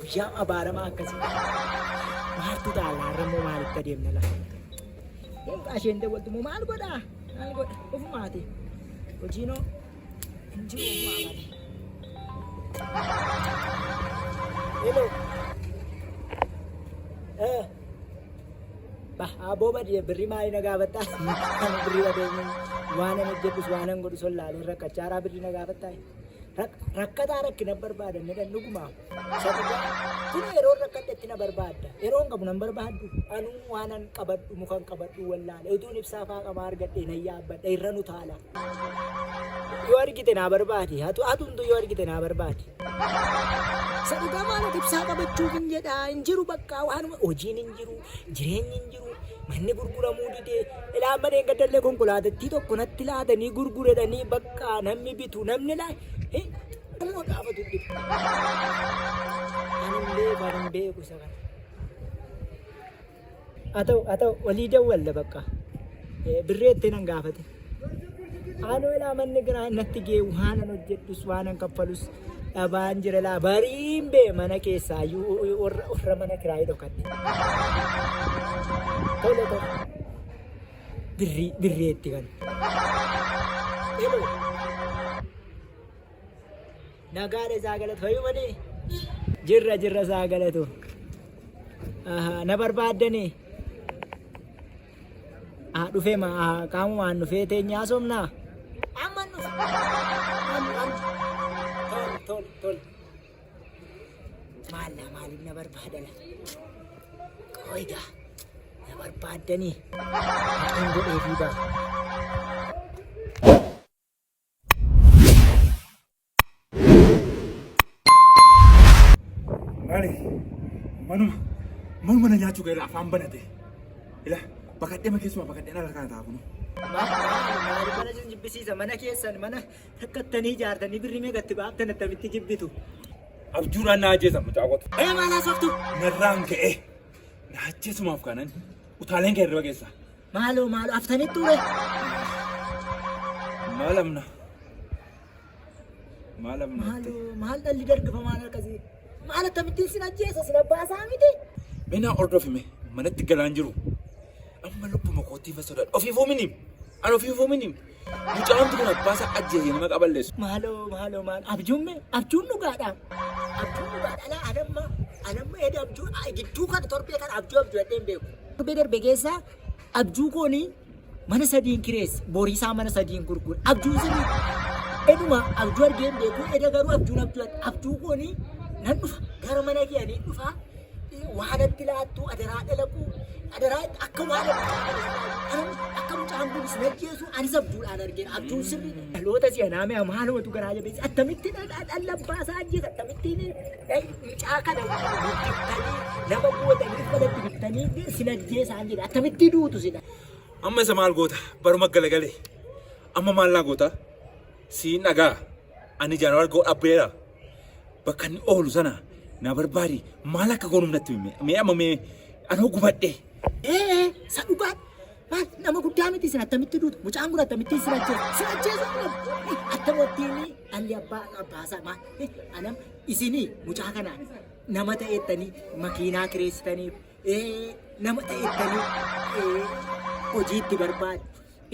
Guyyaa abaaramaa akkasii. Maaltu ta'a laarra immoo maalitti adeemna lafa? Yoo isheen dawwaltu immoo maal godhaa? Maal godha? Ofumaati. Hojiinoo hin jiru ofumaa malee. Hello. Eh. Bah, aboo badii birrii maalii na gaafattaa? Ani birrii badee waan an hojjedhus waan an godhus wallaalee rakkachaaraa birrii na gaafattaa? Rakkataa rakkina barbaadan jedhan dhuguma. Isa dhugaa. Kun yeroo rakkadhetti na barbaadda. Yeroo hin qabu nan barbaaddu. Anuu waanan qabadhu mukan qabadhu wallaale. Utuun ibsaa faa qabaa argadhe nan yaabbadha irra nu taala. Yoo argite naa barbaadi. Hatu hatumtu yoo argite naa barbaadi. Isa dhugaa maal ibsaa qabachuuf hin jedha hin jiru bakka waanuma hojiin hin jiru jireenyi hin jiru manni gurguramuu didee ilaa amma dheengaddallee konkolaatattii tokko natti laatanii gurguredhanii bakka namni bitu namni laa nama gaafatu dhibu. Ani hin beeku ani hin beeku isa kana. Haa ta'u haa ta'u walii dawwalla bakka birreetti nan gaafate. Anoo ilaa manni kiraa natti ga'e waanan hojjedhus waanan kaffalus dhabaan jira laa bariin bee mana keessaa iyyuu warra warra mana kiraayii dhokadhe. Tole tole. Birrii birreetti kan. Hello. Nagaadha isaa galatu fayyuu malee. Jirra jirra isaa galatu. Na barbaaddanii. Ah dhufee ma ah qaamumaan dhufee teenyaa haasofnaa. Amma dhufe. Amma amma. Tol tol tol. Maallaa maaliif na barbaadana? Qoygaa na barbaaddanii. Maqaan godheefii ba'a. Maali? Manuma manuma na nyaachuu ga'eera afaan banate. Ila baqadhee ma keessumaa baqadhee ala kana ta'a kunu. Maali mana isin jibbisiisa mana keessan mana rakkattanii ijaartanii birrii meeqa itti baaftan attamitti jibbitu. Abjuudhaan na ajjeesan mucaa qotu. Ee maal haasoftu? Narraan ka'ee na ajjeesumaaf kanan utaaleen ka'e hirriba keessa. Maaloo maaloo aftanii ture. Maal amna? Maal amna? Maaloo maal dhalli dargafamaan akkasii? Maal akkamittiin sin ajjeesa sin abbaa isaa miti? Mee naa hordofime manatti galaan jiru. Amma lubbuma kootiif sodaadha. Ofiifuu mini. Ani ofiifuu mini. Mucaan kun abbaa isaa ajjeese nama qaballeessu. Maaloo maaloo maal abjuun mee abjuun dhugaadha. Abjuun dhugaadha alaa anamma anamma eda abjuu gidduu kana torbee kana abjuu abjuudhadhee hin beeku. Torbee darbe keessa abjuu kooni mana sadiin kireesse boriisaa mana sadiin gurgure abjuun sirrii eduma abjuu argee hin beeku eda garuu abjuun abjuu abjuu kooni nan dhufa gara mana kiyanii dhufa waan itti laattu adaraa dhalaquu adaraa akka waan akka mucaan kun sin ajjeesu anis abjuudhaan argeen abjuun sirrii dhaloota si'anaa mi'a maalumatu garaa jabeessa attamitti dhalla abbaa isaa ajjeesa attamitti mucaa kana guddiftanii nama gootanii uffata bittanii sin ajjeesaan jedhe attamitti duutu sila. Amma isa maal goota? Baruma galagale. Amma maal naa goota? Siin dhagaa. Ani jaanawar goo dhabbeera. Bakka inni oolu sana na barbaadi. Maal akka goonuuf natti himi. Mee amma mee anoo gubadhe. Ee isa dhugaa maal nama guddaa miti isin attamitti duutu mucaan kun attamitti sin ajjeesa sin ajjeesa akkamittiin dhalli abbaa abbaasaa maal anam isinii mucaa kanaan nama ta'ettanii makiinaa kireessitaniif nama ta'ettanii hojii itti barbaadu.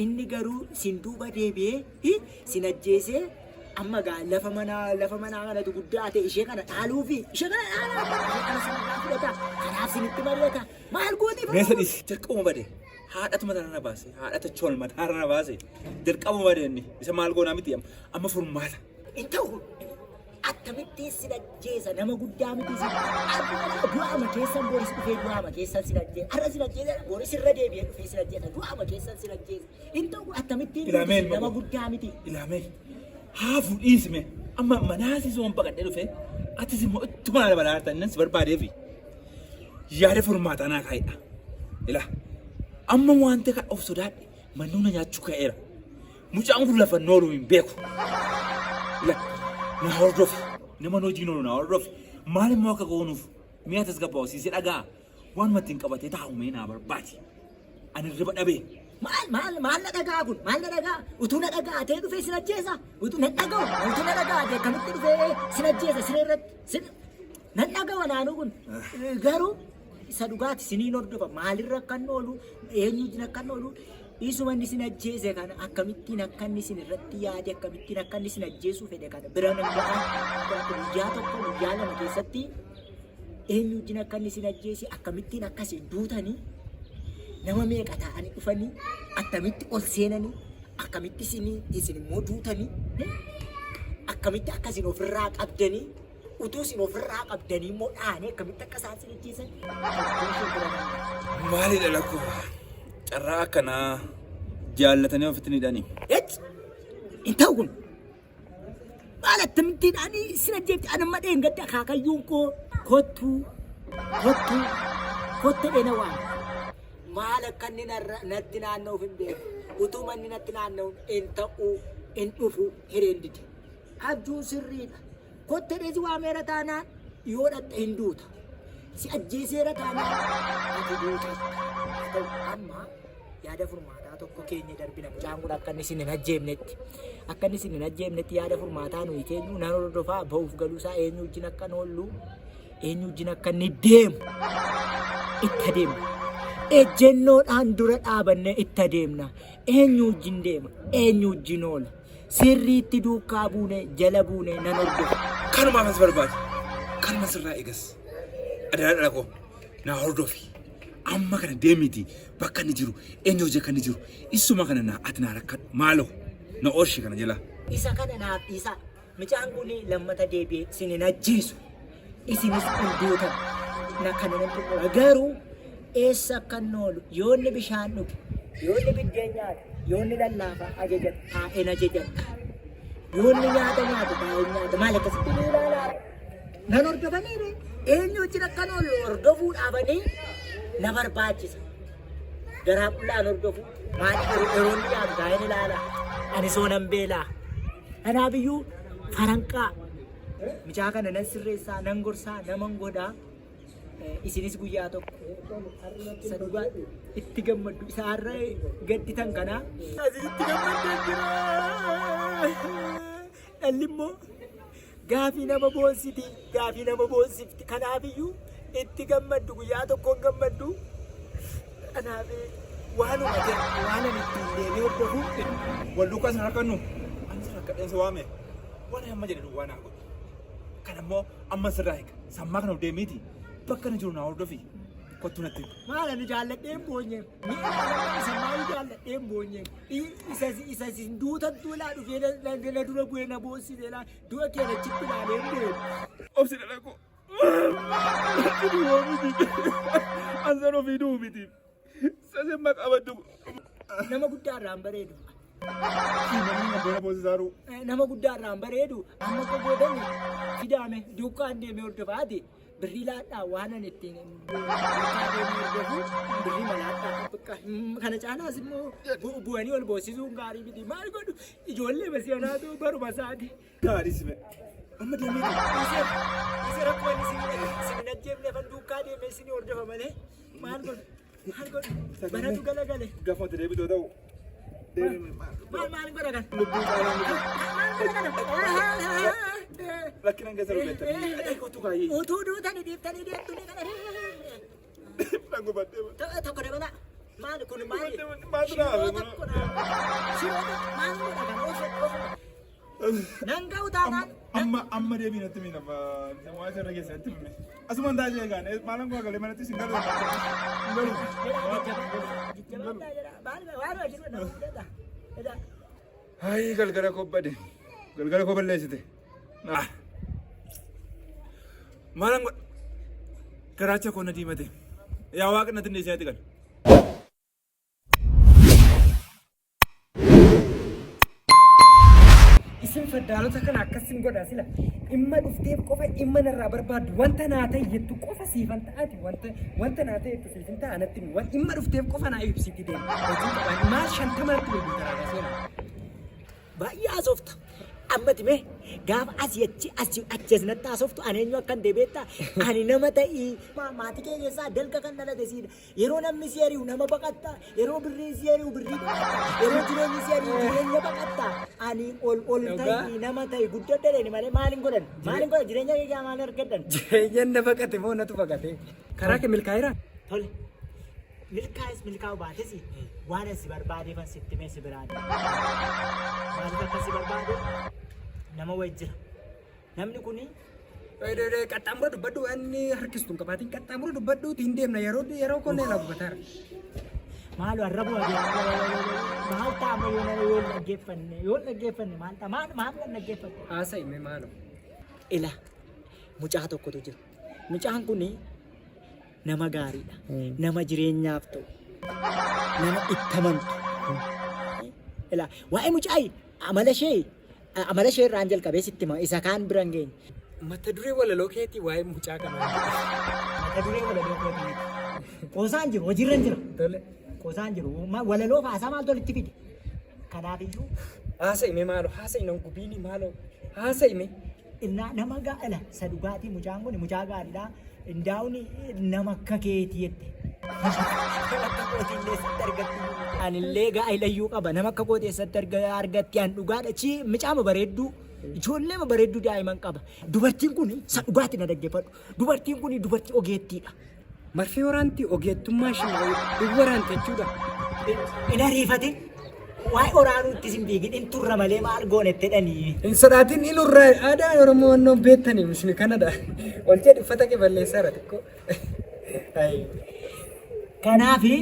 Inni garuu sin duuba deebi'ee sin ajjeesee amma gaa lafa manaa lafa manaa kanatu guddaa ta'e ishee kana dhaaluufi ishee kana dhaalaa ishee kana sinirraa fudhata kanaaf sinitti mari'ata maal gootii Meesa dhisi jalqabuma bade haadhatu mataa na baase haadhatu chol mataa na baase jalqabuma bade inni isa maal goonaa miti amma furmaata. Hin ta'u kun akkamittiin sin ajjeesa nama guddaa miti sin du'aama keessan boris dhufee du'aama keessan sin ajjeesa har'a sin ajjeesa boris irra deebi'ee dhufee sin ajjeesa du'aama keessan sin ajjeesa hin ta'u akkamittiin Ilaamee ilma nama koo. guddaa miti. Ilaamee haafuu dhiisime amma manaasii soon baqadhee dhufe atis immoo ittuma na dabalaa jirta innis si barbaadeefi yaada furmaataa naa kaa'edha. Ila amma wanta kan of sodaadhe mannuu na nyaachuu ka'eera. Mucaan kun lafa hin oolu hin beeku. Ila na hordofi nama hojiin oolu na hordofi maal immoo akka goonuuf mi'a tasgabbaa'u siisee dhagaa waanuma ittiin qabatee taa'u mee naa barbaadi. Ani hirriba dhabee. Maal maal maal na dhagaa kun maal na dhagaa utuu na dhagaa ta'ee dhufee sin ajjeesa utuu na dhaga'u utuu na dhagaa ta'e akkamitti dhufee sin ajjeesa siree irratti sin Nan dhaga'a naannoo kun. Garuu isa dhugaati isiniin hordofa. Maalirra akka inni oolu, eenyu wajjin akka inni oolu, isuma inni isin ajjeese kana akkamittiin akka inni isin irratti yaade, akkamittiin akka inni isin ajjeesuu fedhe kana bira nan ga'a. Guyyaa tokko guyyaa lama keessatti eenyu wajjin akka inni isin ajjeese, akkamittiin akka isin duutanii, nama meeqa ta'anii dhufanii, attamitti ol seenanii, akkamitti isin isin immoo duutanii, akkamitti akka isin ofirraa qabdanii, utuu isin ofirraa qabdanii immoo dhaanii akkamitti akka isaan isin ajjeesan tokkoon ishee bira nan ga'a. Maalidha lakkoo? Carraa akkanaa jaallatanii ofitti ni hidhanii. Ech! Hin ta'u kun. Maal akkamittiin ani isin ajjeefte ani amma dheengadda akaakayyuun koo kottuu kottuu kottu jedhee na waama. Maal akka inni natti naanna'uuf hin beeku. Utuu manni natti naanna'u hin ta'u hin dhufu hireen dide. Abjuun sirriidha. Kottu jedhee si waameera taanaan yoo dhatte hin duuta. Si ajjeeseera taanaan ati duuta. Haa ta'u amma yaada furmaataa tokko keenya darbina. Mucaan kun akka inni isin hin ajjeefnetti. Akka inni isin hin ajjeefnetti yaada furmaataa nuyi keenyu nan hordofaa ba'uuf galuusaa eenyu wajjin akka inni oollu eenyu wajjin akka inni deemu itti adeemna. Ejjennoodhaan dura dhaabannee itti adeemna. Eenyu wajjin deema? Eenyu wajjin oola? Sirriitti duukaa buune jala buune nan hordofa. Kanumaaf as barbaade. Kanuma sirraa eegas. Adaraa dhala koo naa hordofi. Amma kana deemiti bakka inni jiru eenyu hojii akka inni jiru isuma kana naa ati naa rakkadhu maaloo na oolchi kana jala. Isa kana naaf dhiisaa. Mucaan kun lammata deebi'ee isin hin ajjeesu. Isinis hin duutan. Na kana nan xumura. Garuu eessa akka inni oolu yoo inni bishaan dhuge, yoo inni biddeen nyaate, yoo inni lallaafaa ajajate taa'een ajajadha. Yoo inni nyaata nyaate taa'een nyaata. Maal akkasitti ni ilaalaa? Nan hordofanii ree? Eenyu wajjin akkan oolu hordofuu dhaabanii na barbaachisa. Garaa qullaan hordofuu maaliif yeroo inni nyaatu taa'een ilaala. Ani soonan beelaa. Kanaaf iyyuu faranqaa mucaa kana nan sirreessaa, nan gorsaa, naman godhaa. Isinis guyyaa tokko isa dhugaa itti gammaddu isa har'a gadditan kanaa. Itti gammaddan jira. Dhalli immoo gaafii nama boonsiti, gaafii nama boonsifti. Kanaaf iyyuu itti gammaddu guyyaa tokkoon gammaddu. Kanaaf waanuma ta'e waan ani ittiin deemee hordofu Wal duukaa isin rakkannu ani sin rakkadheen si waame waan amma jedhe duwwaa naa godhi. Kan ammoo amma sirraa eega. Sammaa kana deemiiti bakka inni jiru naa hordofi. Kottu natti himi. Maal ani jaalladhee hin boonye. Ni ilaalama isa maal jaalladhee hin boonye. Isa isa isin duutantu ilaa dhufee na dura bu'ee na boossise ilaa du'a kee achitti ilaalee hin boonye. Obsi dhala koo. Ansan ofii du'u miti. Sase maqaa baddu. Nama guddaa irraa hin bareedu. Namni na boosisaaru. Nama guddaa irraa hin bareedu. Amma akka godhani fidaame duukaan deemee hordofaati. Birrii laadhaa waan ani ittiin duukaa deemee hordofu birrii malaadhaa bakka kana caalaas immoo bu'anii ol boossisuun gaarii miti. Maal godhu ijoollee basi'anaatu baruma isaati. Gaarii sime. Amma deemee Isa rakkoo inni isin isin hin ajjeefne fan duukaa deemee isin hordofa malee maal godhu maal godhu baratu galagale Gaafa ati deebitoo ta'u. Deemee maal maal godha kan lubbuu caalaa miti. maal godha kana Rakkinaan keessa dhugeettanii. Dhaqee kottu kaayee. utuu duutanii dhiiftanii deemtu ni kana Nan gubadhee. Tokko dabala maal kun maal Maaltu na hafe? shiroo tokko na shiroo tokko maal godha kana ofa ofa nan ga'u taanaan Amma amma deebii natti himi nama waan isarra geesse natti himi. Asumaan taa'ee eegaan maalan koo galee manatti sin galu. Hin galu. Hayi galgala koo bade. Galgala koo balleessite. Maalan godha? Garaacha koo na diimate. Yaa waaqa natti hin dhiisin ati kan. Isin faddaalota kana akkasin godha sila dhimma dhufteef qofa dhimma narraa barbaaddu wanta naa ta'e jettu qofa siifan ta'ati wanta wanta naa ta'e jettu siifin ta'a natti himi waan dhimma dhufteef qofa naa ibsiti deema hojii qabaan maal shantama natti bilbilta ragaa seenaa. Baay'ee haasofta. Ammati mee gaafa asii achi asii achi as natti haasoftu ani eenyu akkan ta'e beektaa? Ani nama ta'ii maatii kee keessaa dalga kan dhalate siidha. Yeroo namni si ari'u nama baqatta. Yeroo birriin si ari'u birrii baqatta. Yeroo jireenyi si ari'u jireenya baqatta. Ani ol ol Dhugaa. ta'ii nama ta'i guddadha malee maal hin godhan? Maal hin godhan? Jireenya kee maal argadhan? Jireenyaan na baqate moo natu baqate? Karaa kee milkaa'eera? Tole. Milkaa'es milkaa'u baates waan asi barbaadeefan sitti mee si biraan. Maaliif akka si barbaade nama wayi jira. Namni kuni Qaxxaamura dubbadhu, waan harkistu hin qabaatin, qaxxaamura dubbadhu, hin deemna, yeroo yeroo konnee la gubataara. Maalu arrabu maal ta'a amma yoo nama yoo hin dhaggeeffanne, yoo hin dhaggeeffanne maal ta'a, maal maal hin dhaggeeffanne? Haasa'i mee maalo. Ila mucaa tokkotu jira. Mucaan kuni nama gaariidha. Nama jireenyaaf ta'u. Nama itti amantu. Ila waa'ee mucaa amala ishee irraan jalqabee sitti hima, isa kaan bira hin geenye. Mata duree walaloo keetii waa'ee mucaa kanaa. Mata duree walaloo kootii miti. Qoosaan jiru, hojiirra hin jira. Tole. Qoosaan jiru. Walaloo faasaa maaltu walitti fide? Kanaaf iyyuu Haasa'i mee maalo, haasa'i, nan gubiini maalo, haasa'i mee. Innaa nama gaa'ela isa dhugaatii, mucaan kun mucaa gaariidha. Indaa'uun nama akka keetii jette. Nama akka kootii illee eessatti argatti? Anillee gaa'ela iyyuu qaba. Nama akka kootii eessatti argatti? An dhugaadha. Chi mucaama bareedduu. Ijoollee bareedduu daa'iman qaba. Dubartiin kun isa dhugaatii na dhaggeeffadhu. Dubartiin kun dubartii ogeettiidha. Marfee waraanti ogeettummaa ishee hin waraante jechuudha. Hin ariifatin. Waa'ee oraanuutti sin fiigin, hin turra malee maal goone jedhanii. Hin sodaatin, in urraa, aadaan Oromoo wannoo beektanii isin kanadha. Ol jedhi, uffata kee balleessaara xiqqoo. Ayi. Kanaafi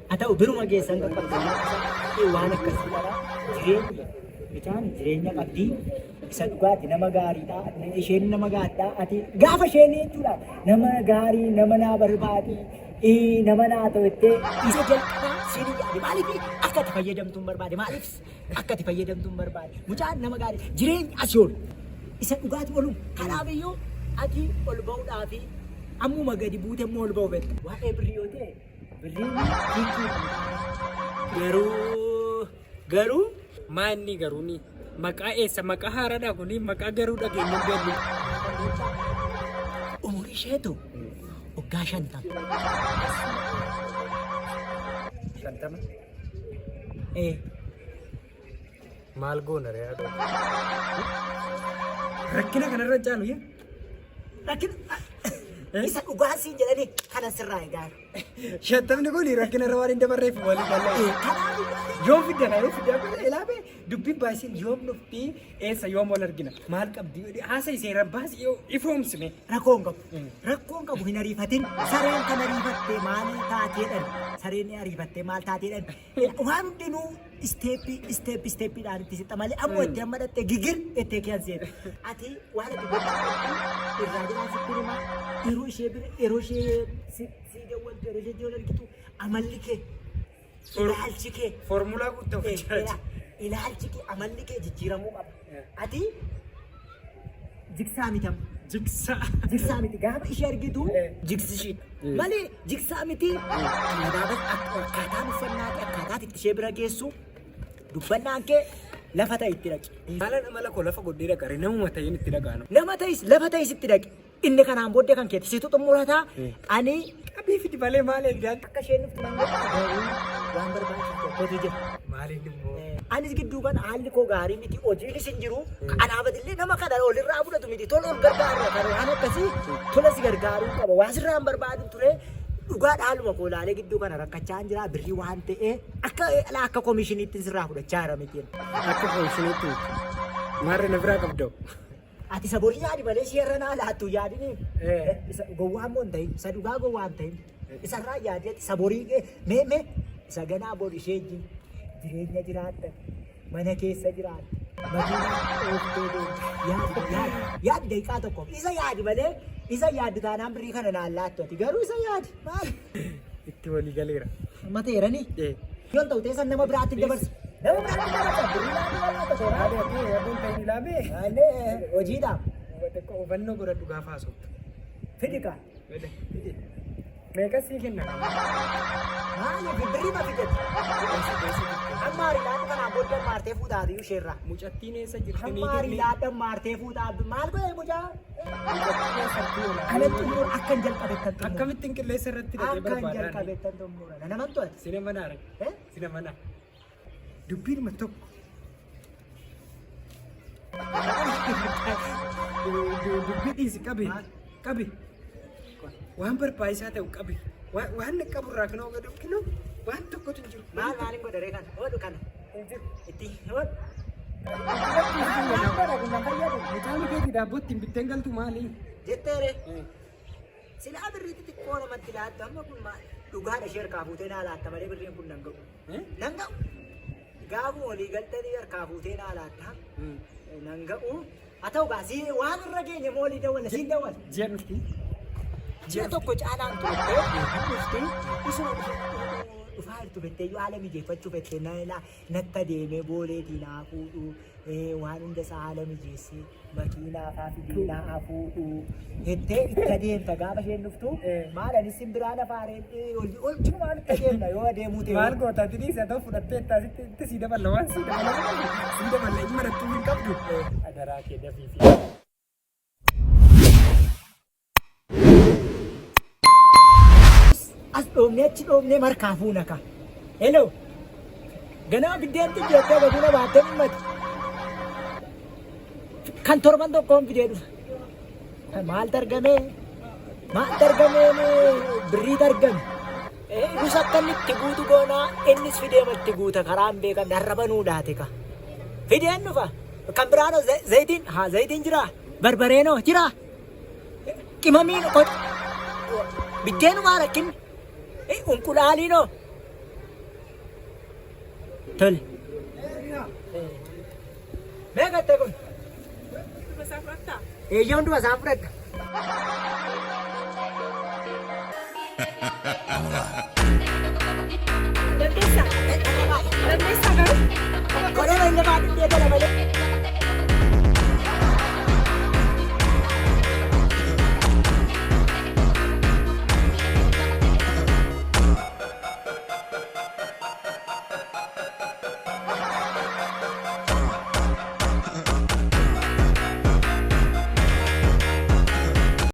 haa ta'u, biruma keessan qaqqabdanii waan akkasii dha. Jireenya mucaan jireenya qabdi. Isa dhugaati, nama gaariidha. Isheen nama gaariidha. Ati gaafa isheen jechuudha nama gaarii, nama naa barbaadi, nama naa ta'u jettee isa jalqabaa siin yaade. Maaliif akka ati fayyadamtu hin barbaade? Maaliif akka ati fayyadamtu hin barbaade? Mucaan nama gaarii, jireenya asii ol isa dhugaati olu. Kanaaf iyyuu ati ol ba'uudhaafi ammuma gadi buute immoo ol ba'u beekta. Waa'ee birrii yoo ta'e, birriin hiikii garuu Maa inni garuu ni maqaa eessa, maqaa haaraadha kuni, maqaa garuu dhageenya hin beeknu. Umurii isheetu waggaa 50. 50. Ee. Maal goona ree haadha? Rakkina kanarra caalu yaa. Rakkina isa dhugaa siin jedhanii kana sirraa egaa. 50ni kun rakkina irra waan hin dabarreef walii galaa. Kanaaf Yoom fidda yoom fidda ilaabe dubbiin baasiin yoom dhufti, eessa, yoom wal argina, maal qabdi, haasa seeraan baasi, ifoomsime. Rakkoon qabu. Rakkoon qabu, hin ariifatin. Sareen kan ariifatte maal taateedhan? Sareen ariifatte maal taateedhan? Waan hundinuu step step stepiidhaan itti sixa malee ammoo itti amma dhattee gigir ettee kee seenu. Ati waan ati gochuu qabdu irraa jalaa sitti himaa, yeroo ishee bira, yeroo ishee si si dawwaltu, yeroo ishee wal argitu, amalli kee, ilaalchi kee Foormulaa guutuu jiraati. Ilaalchi kee, amalli kee jijjiiramuu qaba. Ati jigsaa miti amma. Jigsaa. Jigsaa miti, gaafa ishee argitu jigsi ishiidha. Malee jigsaa miti, allabaabas akkaataan uffannaati, akkaataan itti ishee bira geessu, dubbannaan kee lafa ta'e itti dhaqi. Maalan amala koo lafa godhee dhaqare, namuma ta'een itti dhaqaanu. Nama ta'is, lafa ta'is itti dhaqi. Inni kanaan booddee kan keeti situ xumurataa ani. Qabii fidi malee maal eegdaan? Akka isheen dhuftu nan godha, garuu waan barbaachisu tokkotu jira. Maaliin immoo? Anis gidduu kana haalli koo gaarii miti, hojiinis hin jiru. Kanaafatillee nama kana olirraa fudhatu miti, tola ol gargaarra, kan waan akkasii tola si gargaaruu qaba. Waa sirraa hin barbaadu ture. Dhugaa dhaaluma koo ilaalee gidduu kana rakkachaa hin jira, birrii waan ta'ee akka koomishiniitti sirraa fudhachaa jira miti. Akka koomishiniitti miti. Maarree na biraa qabda'u. Ati isa borii yaadi malee ishee irra naa laattu yaadini. Isa gowwaa immoo hin ta'in, isa dhugaa gowwaa hin ta'in. Isarraa yaadi, ati isa borii mee mee isa ganaa bor ishee wajjin jireenya jiraattan, mana keessa jiraattan, makiinaa ooftee deemtu, yaadi, yaadi, yaadi, daqiiqaa tokko isa yaadi malee isa yaaddu taanaan birrii kana naan laattu, ati garuu isa yaadi maali? Itti walii galeera. Amma ta'eeranii? Yoon ta'u teessan nama biraatti dabarsa. Nama biraatti dabarsa. Birrii laatu waan laata seeraa. Maali ati warreen ta'in ilaamee? Maallee hojiidha. Xiqqoo hubannoo godhadhu gaafa haasoftu. Fidi kaa. Meeqa sii kenna? Maaliif birrii ma fidate? Amma ariidhaan kanaan booddee maartee. maartee fuutaa ati isheerraa. Mucattiin eessa jirti? Hammaari laadhan maartee fuutaa maal godhe mucaa? Mucattiin eessa jirti? Kanan xumura akkan jalqabettan xumura. Akkamittiin qilleensa irratti dhaqee Akkan barbaadaan? jalqabettan xumura. Na namantu ati. Sina manaa re. Eh? Sina manaa. Dubbiinuma tokko. Dubbii dhiisi qabi. Qabi. Waan barbaachisaa ta'u qabi. Waan qaburraa kanoo gadi kinoo waan tokkotu hin jiru. Maal maaliin godha ree kana? Hodhu kana. Hin jiru. Itti hodhu. Maal godha kun na fayyadu? Mucaan keetii daabboo ittiin bitteen galtu maali? Jettee ree. Silaa birrii xixiqqoo namatti laattu amma kun maal? Dhugaadha ishee harkaa fuutee naa laatta malee birriin kun nan ga'u. Nan ga'u. Gaafuma walii galtanii harkaa fuutee naa laatta. Nan ga'u. Haa ta'u gaa sii waan irra geenye moo walii dawwala siin dawwala. Ji'a dhufti. Ji'a tokko caalaan turte dhufti isuma dhufaa jirtu betteeyyuu haala mijeeffachuu fettee na natta deemee booleetii naa fuudhu waan hunda isaa haala mijeessee makiinaa faa fidee naa fuudhu jettee itti adeemta gaafa isheen dhuftu maal anis sin biraa lafaaree ol jirumaan itti adeemna yoo adeemuu ta'e. Maal goota ati dhiisi haa ta'u fudhattee itti itti sii daballa waan sii daballa sii daballa dhimma dattuu hin qabdu. Adaraa kee dafii fi. As dhoofnee achi dhoofnee markaa fuuna ka. Hello. Ganama biddeentu jettee baguna baattee dhimmati. Kan torban tokkoon fidee dhufa. Maaltu argamee? Maaltu argamee birriitu argame. Nus akka inni itti guutu goonaa innis fideema itti guuta karaa hin beekamne arraba nuu laate ka. Fideen dhufa. Kan biraanoo zayitiin haa zayitiin jiraa. Barbareenoo jiraa. Qimamiin biddeenumaa rakkinni. Unqulaaliinoo. Tole. Meeqa ta'e kun? Eeyyee hunduma isaan fudhadha. Dandeessaa? Dandeessaa garuu? Godhama illee baadhee gala malee.